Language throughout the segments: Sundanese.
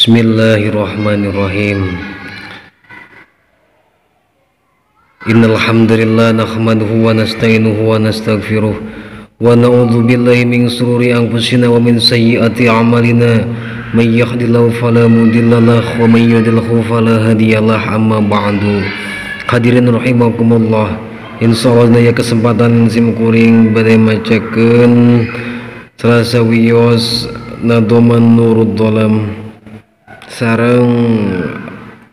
Bismillahirrahmanirrahim. Innal hamdalillah nahmaduhu wa nasta'inuhu wa nastaghfiruh wa na'udzu billahi min shururi anfusina wa min sayyiati a'malina. May yahdihillahu fala mudilla lahu wa may yudlilhu fala hadiyalah. Amma ba'du. Hadirin rahimakumullah. Insyaallah daya kesempatan sim kuring bade macakeun Selasa wios nadoman Nurul Dhalam sareng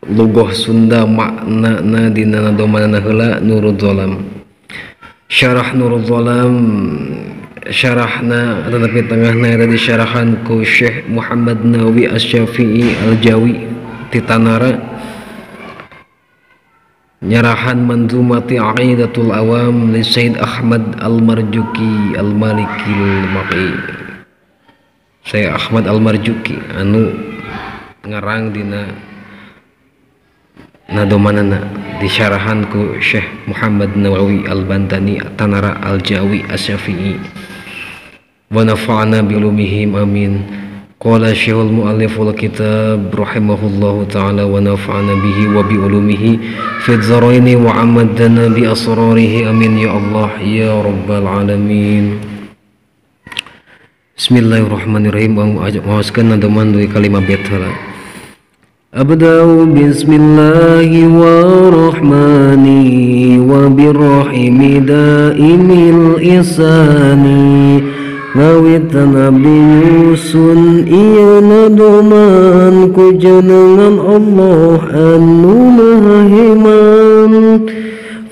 lugoh Sunda maknana dina nadomanna heula Nurul Dhalam. Syarah Nurul Dhalam syarahna tetapi tengahna eta disyarahan ku Syekh Muhammad Nawawi Asy-Syafi'i Al-Jawi ti Tanara, nyarahan Manzumati Aqidatul Awam li Sayyid Ahmad Al-Marjuki Al-Maliki Al-Maqi. Syekh Ahmad Al-Marjuki anu ngarang dina nadomanana disyarahan ku Syekh Muhammad Nawawi Al-Bantani Tanara Al-Jawi Asy-Syafi'i. Wa nafa'ana bi ulumihim amin. Qala syekhul mualliful kitab rahimahullahu ta'ala wa nafa'ana bihi wa bi ulumihi fid dharaini wa amaddana bi asrarihi amin ya Allah ya rabbal alamin. Bismillahirrahmanirrahim. Maoskeun nadoman deui kalimat bait heula. Abda'u bismillahi warahmani wa birrahimi daimil isani. Ngawitan abdi nyusun ieu nadoman ku jenengan Allah anu maha heman.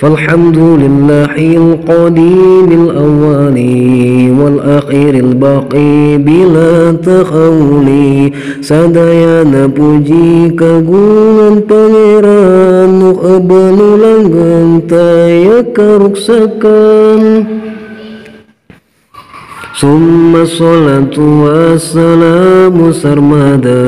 Falhamdulillahil qadimil awwali wal akhiril baqi bila takhawli. Sadayana puji kagungan pangeran nu ebenu langgeng taya karuksakan. Summa salatu wassalamu sarmada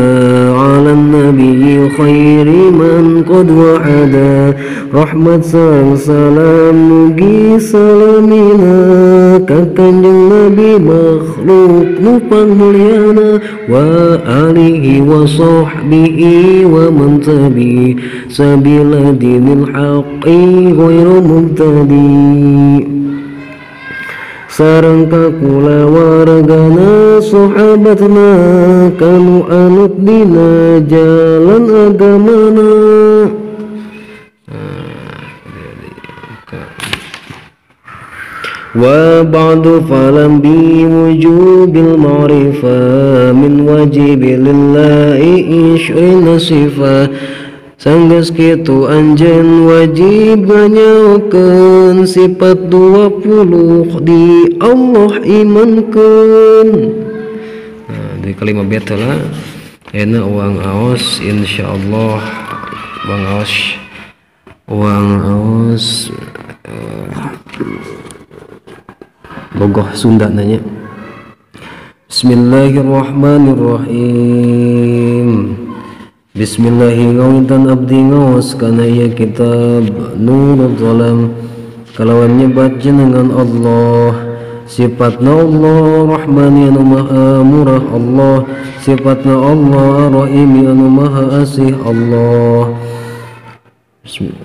ala nabiyyi khairi man qad wa'ada. Rahmat sang salam mugi salamina ka kanjeng Nabi makhluk nu pangmulyana wa alihi wa sahbihi wa man tabi sabila dinil haqqi ghairu mubtadi. Sareng kakula wargana sahabatna kanu anut dina jalan agamana. Wa ba'du falam bi wujubil ma'rifah min wajibi lillahi ishrina sifah. Sanggeus kitu anjeun wajib nganyaokeun sifat 20 di Allah imankeun. Nah, di kalimat bait lah enak uang aos insyaallah uang aos uang aos logoh Sunda nanya. Bismillahirrahmanirrahim. Bismillahirrahmanirrahim. Abdi ngaos kana ieu kitab Nurul Dhalam kalawan nyebat jenengan Allah. Sifatna Allah Rahmani anu maha murah Allah, sifatna Allah Rahimi anu maha asih Allah,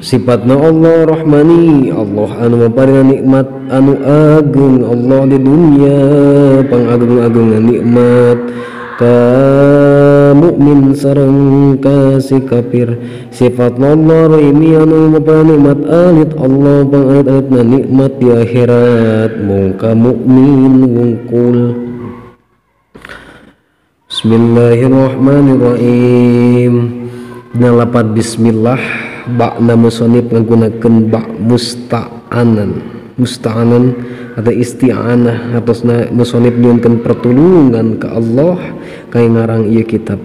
sifatna Allah Rahmani Allah anu maparina nikmat anu agung Allah di dunia pangagung-agungna nikmat ka mukmin sareng ka si kafir. Sifat Allah Rahimi anu maparina nikmat alit Allah pangalit-alitna nikmat di akhirat mung ka mukmin wungkul. Bismillahirrahmanirrahim. Dina lapat bismillah bakna musonib ngagunakeun bak musta'anan, musta'anan atau isti'anah atosna musonib nyuhunkeun pertulungan ka Allah kaya ngarang ieu kitab.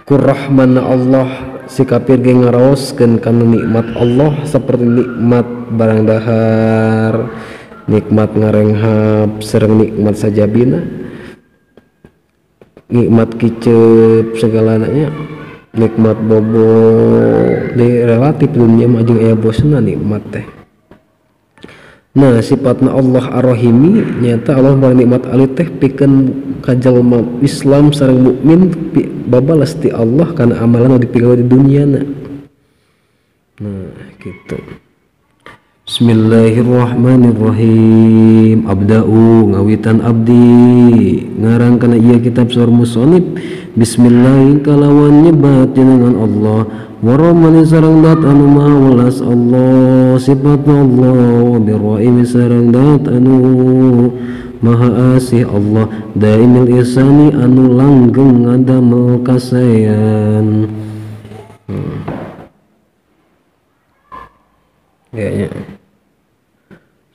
Kurrahmanna Allah si kafir ge ngaraoskeun kana nikmat Allah seperti nikmat barang dahar, nikmat ngarenghap sareng nikmat sajabina, nikmat kicep segalanya, nikmat bobo di relatif dunia mah jeung aya bosna nikmat teh. Nah sifatna Allah Ar-Rahimi nyata Allah mari nikmat alit teh pikeun ka jalma Islam sareng mukmin babales ti Allah kana amalan nu dipigawe di dunyana. Nah gitu. Bismillahirrahmanirrahim. Abda'u ngawitan abdi ngarang kana ieu kitab saur musonib. Bismillah kalawan nyebat jenengan Allah warahmani sareng dat anu maha welas Allah sifatna Allah birrahimi sareng dat anu maha asih Allah daimil ihsani anu langgeng ngadamel kasayan. Ya, ya.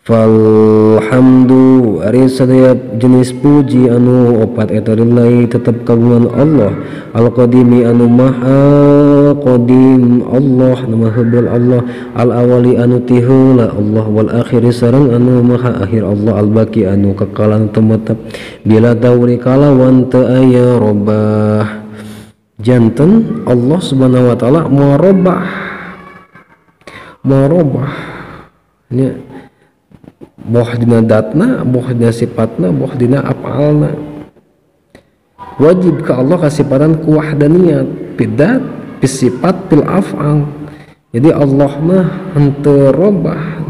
Falhamdu ari sadaya jenis puji anu opat eta lillahi tetep kagungan Allah al-qadimi anu maha qadim Allah nu maha hebeul Allah al-awali anu ti heula Allah wal akhiri sareng anu maha akhir Allah al-baqi anu kekalan tumetep bila dauri kalawan teu aya robah. Janten Allah Subhanahu wa taala marobah marobah nya boh dina datna, boh dina sifatna, boh dina af'alna. Wajib ke Allah kasipatan ku wahdaniyat, bidat, bisifat, bil af'al. Jadi Allah mah henteu robah.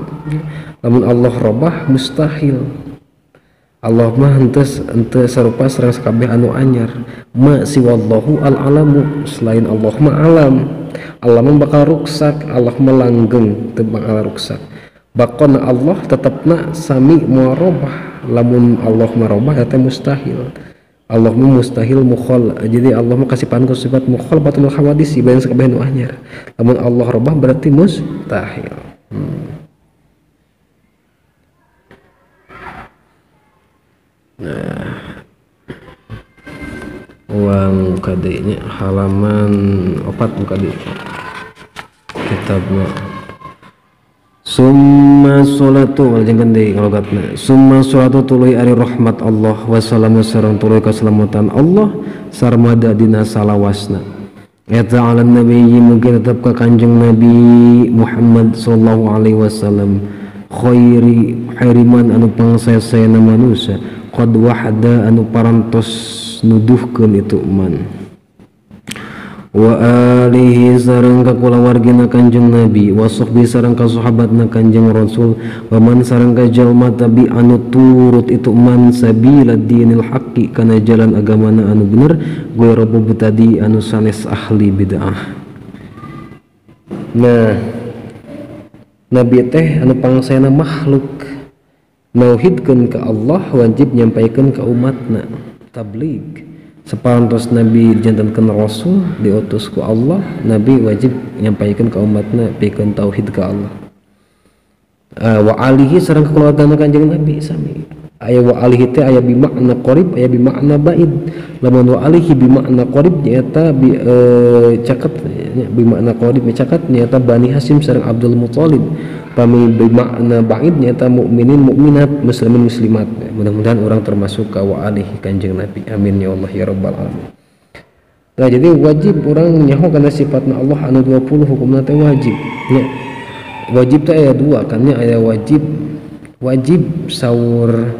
Lamun Allah robah mustahil. Allah mah henteu sarupa sareng sakabeh anu anyar. Ma siwallahu al alamu, selain Allah mah alam. Allah mah bakal ruksak, Allah mah langgeng teu bakal ruksak. Bakon Allah tetapna sami marobah. Lamun Allah marobah eta mustahil. Allah mah mustahil mukhal. Jadi Allah mah kasipaan ku sifat mukhalafatul hawadis bayan sakabeh nu anyar. Lamun Allah robah berarti mustahil. Nah, uang kadenya halaman 4 kade kitabna. Summa sholatu wal jangan deui ngalogatna. Summa sholatu tuluy ari rahmat Allah wassalamu sareng tuluy kaselamatan Allah sarmada dina salawasna. Eta ala nabiyyi mungkin tetep ka Kanjeng Nabi Muhammad sallallahu alaihi wasallam khairi khairiman anu pangsaya-sayana manusia qad wahada anu parantos nuduhkeun itu man. Wa alihi sareng ka kulawargina Kanjeng Nabi wa sahbi sareng ka sahabatna Kanjeng Rasul wa man sareng ka jalma tabi anu turut itu man sabila dinil haqqi kana jalan agamana anu bener ghairu mubtadi anu sanes ahli bid'ah. Nah, Nabi teh anu pangsayana makhluk nauhidkeun ka Allah wajib nyampaikeun ka umatna tabligh. Separantos Nabi dijantankeun Rasul diutus ku Allah, Nabi wajib nyampaikan ke umatna pikeun tauhid ka Allah. Wa alihi sareng keluargana Kanjeng Nabi sami. Aya wa alihi teh aya bi makna qarib, aya bi makna baid. Lamun wa alihi bi makna qarib nyaeta bi caket nya bi makna qarib caket nyaeta Bani Hasyim sareng Abdul Muthalib. Pami bi makna baid nyaeta mukminin mukminat, muslimin muslimat. Mudah-mudahan orang termasuk ka wa alihi Kanjeng Nabi. Amin ya Allah ya rabbal alamin. Nah, jadi wajib orang nyaho kana sifatna Allah anu 20 hukumna teh wajib. Nya. Wajib teh aya dua kan nya, aya wajib wajib saur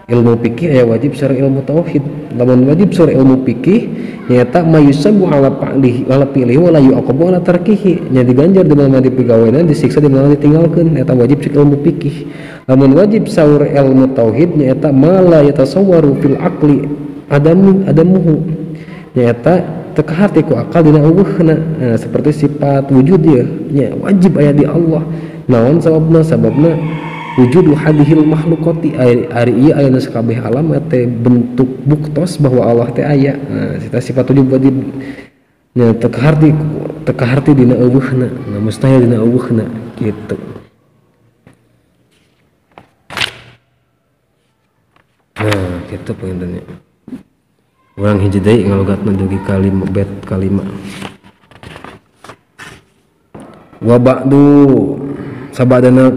ilmu fikih, aya wajib sareng ilmu tauhid. Lamun wajib saur ilmu fikih nyaeta mayusabu ala fa'lihi ala fi'lihi wala yu'aqabu ala tarkihi, nya diganjar di mana dipigawena disiksa di mana ditinggalkeun, eta wajib cek ilmu fikih. Lamun wajib saur ilmu tauhid nyaeta ma la yatasawwaru fil aqli adamu adamuhu, nyaeta teu kaharti ku akal dina eueuhna. Nah, seperti sifat wujud ieu nya wajib aya di Allah. Naon sababna? Sababna wujudu hadihil makhlukati ari ieu aya nu sakabeh alam teh bentuk buktos bahwa Allah teh aya. Nah, sifat wujud wajib nya teu kaharti dina eueuhna, nah mustahil dina eueuhna kitu. Nah, kitu panginten nya. Urang hiji deui ngalogatna dugi kalima bet kalima. Wa ba'du sabadana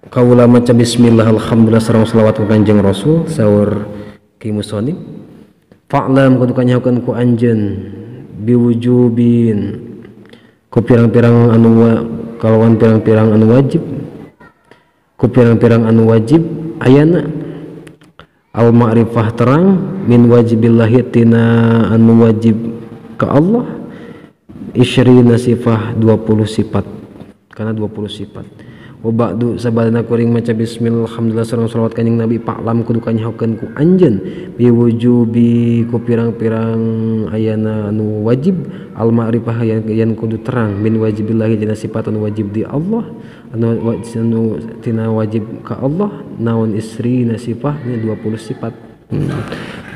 kaula maca bismillah alhamdulillah sareng selawat ka Kanjeng Rasul saur Ki Musonib. Fa'lam kudu kanyahokeun ku anjeun biwujubin ku pirang-pirang anu kalawan pirang-pirang anu wajib Ku pirang-pirang anu wajib ayana al ma'rifah terang min wajibillahi tina anu wajib ka Allah isyrina sifah 20 sifat karena 20 sifat. Wa ba'du sabadana kuring maca bismillah alhamdulillah sareng salawat kanjing Nabi pa'lam kudu kanyahokeun ku anjeun biwujubi ku pirang-pirang ayana anu wajib al ma'rifah yang kudu terang min wajibillahi dina sifat anu wajib di Allah anu tina wajib ka Allah naon isrina sifah nya 20 sifat.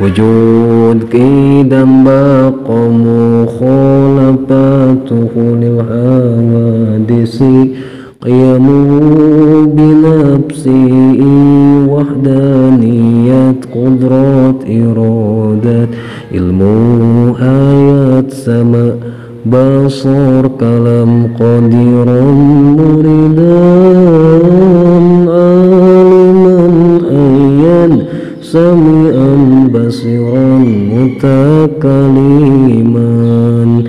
Wujud qidam baqamu khalafatuhu lil hawadisi qiyamuhu binafsihi wahdaniyat qudrat iradat ilmu ayat sama basar kalam qadiran muridan aliman ayyan sami'an basiran mutakaliman.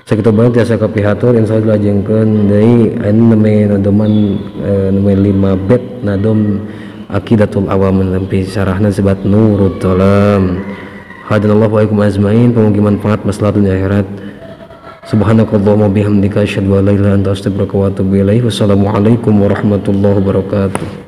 Sakitu banget tiasa kapihatur insyaallah dilajengkeun deui anu name nadoman name 5 bet nadom Aqidatul Awam lampi sarahna sebat Nurut Dhalam. Hadanallahu wa ikum azmain, pamugi manfaat maslahat dunya akhirat. Subhanakallahumma bihamdika asyhadu an la ilaha illa anta astaghfiruka wa atubu ilaik. Wassalamualaikum warahmatullahi wabarakatuh.